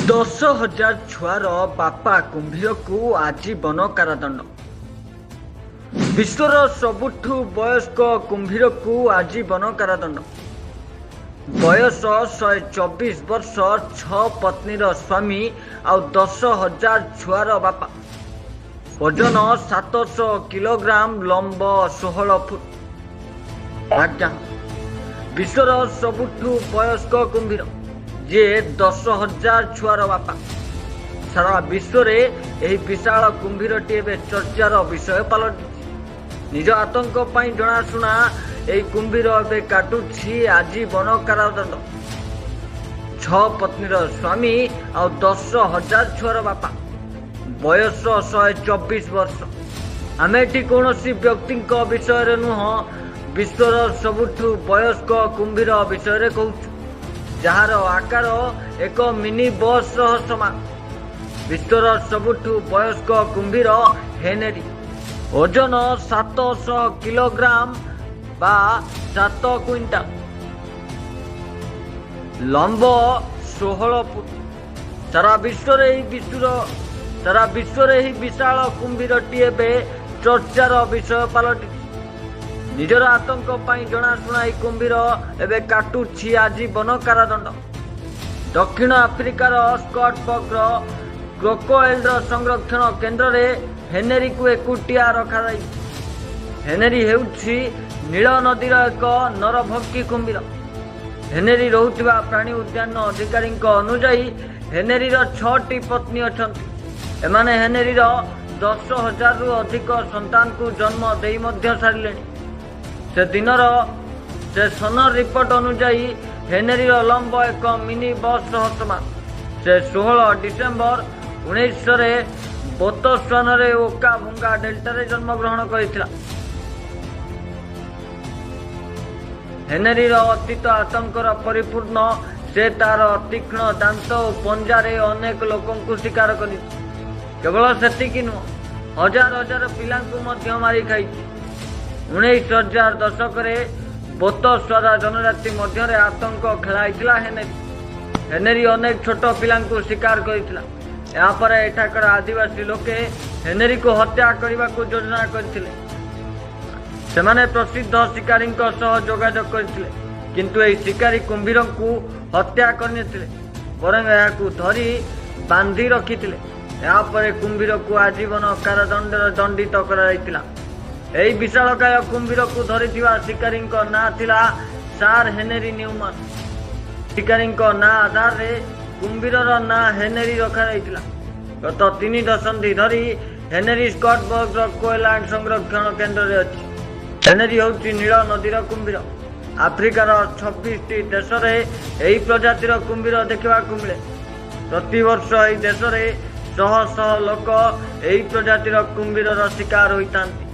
10,000 ଛୁଆର ବାପା କୁମ୍ଭୀରକୁ ଆଜୀବନ କାରାଦଣ୍ଡ। ବିଶ୍ୱର ସବୁଠୁ ବୟସ୍କ କୁମ୍ଭୀରକୁ ଆଜୀବନ କାରାଦଣ୍ଡ। ବୟସ 124 ବର୍ଷ, 6 ପତ୍ନୀର ସ୍ୱାମୀ ଆଉ 10,000 ଛୁଆର ବାପା। ଓଜନ 700 କିଲୋଗ୍ରାମ, ଲମ୍ବ 16 ଫୁଟ। ଆଜ୍ଞା, ବିଶ୍ୱର ସବୁଠୁ ବୟସ୍କ କୁମ୍ଭୀର, ଯିଏ 10,000 ଛୁଆର ବାପା। ସାରା ବିଶ୍ୱରେ ଏହି ବିଶାଳ କୁମ୍ଭୀରଟି ଏବେ ଚର୍ଚ୍ଚାର ବିଷୟ ପାଲଟିଛି। ନିଜ ଆତଙ୍କ ପାଇଁ ଜଣାଶୁଣା ଏହି କୁମ୍ଭୀର ଏବେ କାଟୁଛି ଆଜୀବନ କାରାଦଣ୍ଡ। ଛଅ ପତ୍ନୀର ସ୍ୱାମୀ ଆଉ 10,000 ଛୁଆର ବାପା, ବୟସ 124 ବର୍ଷ। ଆମେ ଏଠି କୌଣସି ବ୍ୟକ୍ତିଙ୍କ ବିଷୟରେ ନୁହଁ, ବିଶ୍ୱର ସବୁଠୁ ବୟସ୍କ କୁମ୍ଭୀର ବିଷୟରେ କହୁଛୁ, ଯାହାର ଆକାର ଏକ ମିନି ବସ୍ ସହ ସମାନ। ବିଶ୍ୱର ସବୁଠୁ ବୟସ୍କ କୁମ୍ଭୀର ହେନେରୀ, ଓଜନ 700 କିଲୋଗ୍ରାମ ବା 7 କୁଇଣ୍ଟାଲ, ଲମ୍ବ 16 ଫୁଟ। ସାରା ବିଶ୍ୱରେ ଏହି ବିଶାଳ କୁମ୍ଭୀରଟି ଏବେ ଚର୍ଚ୍ଚାର ବିଷୟ ପାଲଟିଛି। ନିଜର ଆତଙ୍କ ପାଇଁ ଜଣାଶୁଣା ଏହି କୁମ୍ଭୀର ଏବେ କାଟୁଛି ଆଜୀବନ କାରାଦଣ୍ଡ। ଦକ୍ଷିଣ ଆଫ୍ରିକାର ସ୍କଟବର୍ଗର କ୍ରୋକୋଏଲ୍ର ସଂରକ୍ଷଣ କେନ୍ଦ୍ରରେ ହେନେରୀକୁ ଏକୁଟିଆ ରଖାଯାଇଛି। ହେନେରୀ ହେଉଛି ନୀଳ ନଦୀର ଏକ ନରଭକ୍ଷୀ କୁମ୍ଭୀର। ହେନେରୀ ରହୁଥିବା ପ୍ରାଣୀ ଉଦ୍ୟାନ ଅଧିକାରୀଙ୍କ ଅନୁଯାୟୀ, ହେନେରୀର ଛଅଟି ପତ୍ନୀ ଅଛନ୍ତି। ଏମାନେ ହେନେରୀର 10,000ରୁ ଅଧିକ ସନ୍ତାନକୁ ଜନ୍ମ ଦେଇ ମଧ୍ୟ ସାରିଲେଣି। ସେ ଦିନର ସେ ସନର ରିପୋର୍ଟ ଅନୁଯାୟୀ, ହେନେରୀର ଲମ୍ବ ଏକ ମିନି ବସ୍ ସହ ସମାନ। ସେ 16 ଡିସେମ୍ବର 1900ରେ ବୋତସ୍ୱାନାରେ ଓକାଭଙ୍ଗୋ ଡେଲ୍ଟାରେ ଜନ୍ମଗ୍ରହଣ କରିଥିଲା। ହେନେରୀର ଅତୀତ ଆତଙ୍କର ପରିପୂର୍ଣ୍ଣ। ସେ ତାର ତୀକ୍ଷ୍ଣ ଦାନ୍ତ ଓ ପଞ୍ଜାରେ ଅନେକ ଲୋକଙ୍କୁ ଶିକାର କରିଛି। କେବଳ ସେତିକି ନୁହଁ, ହଜାର ହଜାର ପିଲାଙ୍କୁ ମଧ୍ୟ ମାରି ଖାଇଛି। 19,000 ଦଶକରେ ବୋତସ୍ୱାନା ଜନଜାତି ମଧ୍ୟରେ ଆତଙ୍କ ଖେଳାଇଥିଲା ହେନେରୀ। ହେନେରୀ ଅନେକ ଛୋଟ ପିଲାଙ୍କୁ ଶିକାର କରିଥିଲା। ଏହାପରେ ଏଠାକାର ଆଦିବାସୀ ଲୋକେ ହେନେରୀକୁ ହତ୍ୟା କରିବାକୁ ଯୋଜନା କରିଥିଲେ। ସେମାନେ ପ୍ରସିଦ୍ଧ ଶିକାରୀଙ୍କ ସହ ଯୋଗାଯୋଗ କରିଥିଲେ, କିନ୍ତୁ ଏହି ଶିକାରୀ କୁମ୍ଭୀରଙ୍କୁ ହତ୍ୟା କରିନଥିଲେ, ବରଂ ଏହାକୁ ଧରି ବାନ୍ଧି ରଖିଥିଲେ। ଏହାପରେ କୁମ୍ଭୀରକୁ ଆଜୀବନ କାରାଦଣ୍ଡରେ ଦଣ୍ଡିତ କରାଯାଇଥିଲା। ଏହି ବିଶାଳକାୟ କୁମ୍ଭୀରକୁ ଧରିଥିବା ଶିକାରୀଙ୍କ ନାଁ ଥିଲା ସାର୍ ହେନେରୀ ନ୍ୟୁମାନ। ଶିକାରୀଙ୍କ ନାଁ ଆଧାରରେ କୁମ୍ଭୀରର ନାଁ ହେନେରୀ ରଖାଯାଇଥିଲା। ଗତ 3 ଦଶନ୍ଧି ଧରି ହେନେରୀ ସ୍କଟବର୍ଗର କୋଏଲାଣ୍ଡ ସଂରକ୍ଷଣ କେନ୍ଦ୍ରରେ ଅଛି। ହେନେରୀ ହେଉଛି ନୀଳ ନଦୀର କୁମ୍ଭୀର। ଆଫ୍ରିକାର 26ଟି ଦେଶରେ ଏହି ପ୍ରଜାତିର କୁମ୍ଭୀର ଦେଖିବାକୁ ମିଳେ। ପ୍ରତିବର୍ଷ ଏହି ଦେଶରେ ଶହ ଶହ ଲୋକ ଏହି ପ୍ରଜାତିର କୁମ୍ଭୀରର ଶିକାର ହୋଇଥାନ୍ତି।